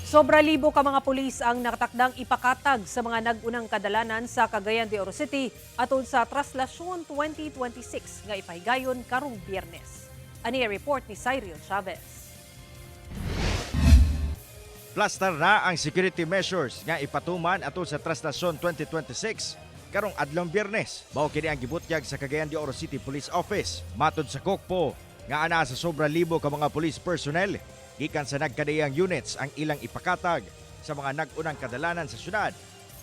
Sobra libo ka mga pulis ang nakatakdang ipakatag sa mga nag-unang kadalanan sa Cagayan de Oro City atol sa Traslasyon 2026 nga ipahigayon karong Biyernes. Ani ang report ni Cyril Chavez. Plastar na ang security measures nga ipatuman atol sa Traslasyon 2026 karong adlong Biyernes. Mao kini ang gibutyag sa Cagayan de Oro City Police Office. Matod sa COCPO, nga ana sa sobra libo ka mga police personnel gikan sa nagkadaiyang units ang ilang ipakatag sa mga nag-unang kadalanan sa syudad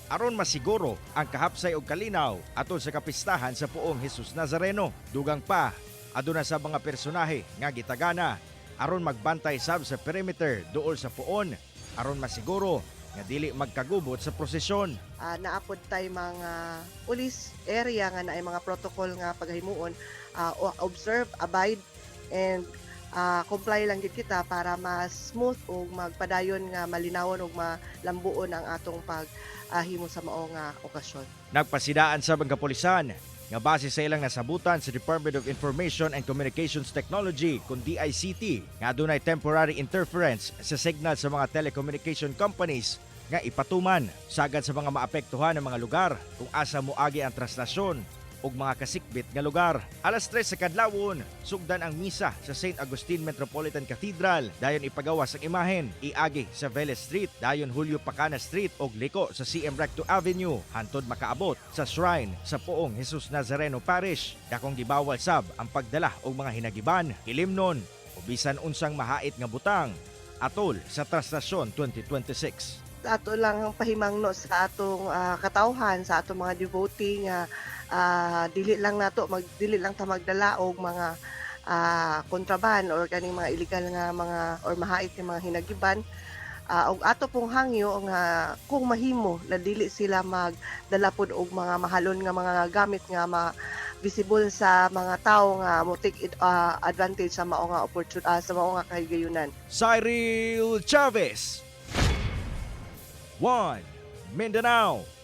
aron masiguro ang kahapsay og kalinaw atol sa kapistahan sa Poong Jesus Nazareno. Dugang pa, aduna sa mga personahe nga gitagana aron magbantay sab sa perimeter duol sa poon aron masiguro nga dili magkagubot sa prosesyon. Naa pod tay mga police area nga naay mga protocol nga paghimuon, observe, abide and comply lang gid kita para mas smooth ug magpadayon nga malinawon ug malambuon ang atong pag himo sa mao nga okasyon. Nagpasidaan sa ang kapulisan nga base sa ilang nasabutan sa Department of Information and Communications Technology kun DICT nga adunay temporary interference sa signal sa mga telecommunication companies nga ipatuman sagad sa mga maapektuhan ng mga lugar kung asa moagi ang traslasyon ug mga kasikbit nga lugar. Alas 3 sa kadlawon, sugdan ang misa sa St. Agustin Metropolitan Cathedral. Dayon ipagawas ang imahen, iagi sa Velez Street, dayon Julio Pacana Street ug liko sa CM Recto Avenue hantod makaabot sa shrine sa Poong Jesus Nazareno Parish. Dakong gibawal sab ang pagdala og mga hinagiban, ilimnon o bisan unsang mahait nga butang atol sa Traslasyon 2026. Ato lang ang pahimangno sa atong katawhan, sa atong mga devotee nga dili lang ta magdala og mga kontraban or kaning mga illegal nga mga or mahait nga mga hinagiban. Ug ato pong hangyo nga kung mahimo na dili sila magdala pod og mga mahalon nga mga gamit nga ma visible sa mga tawo nga mo take advantage sa mao nga opportunity, sa mao nga kahigayunan. Cyril Chavez. 1 Mindanao.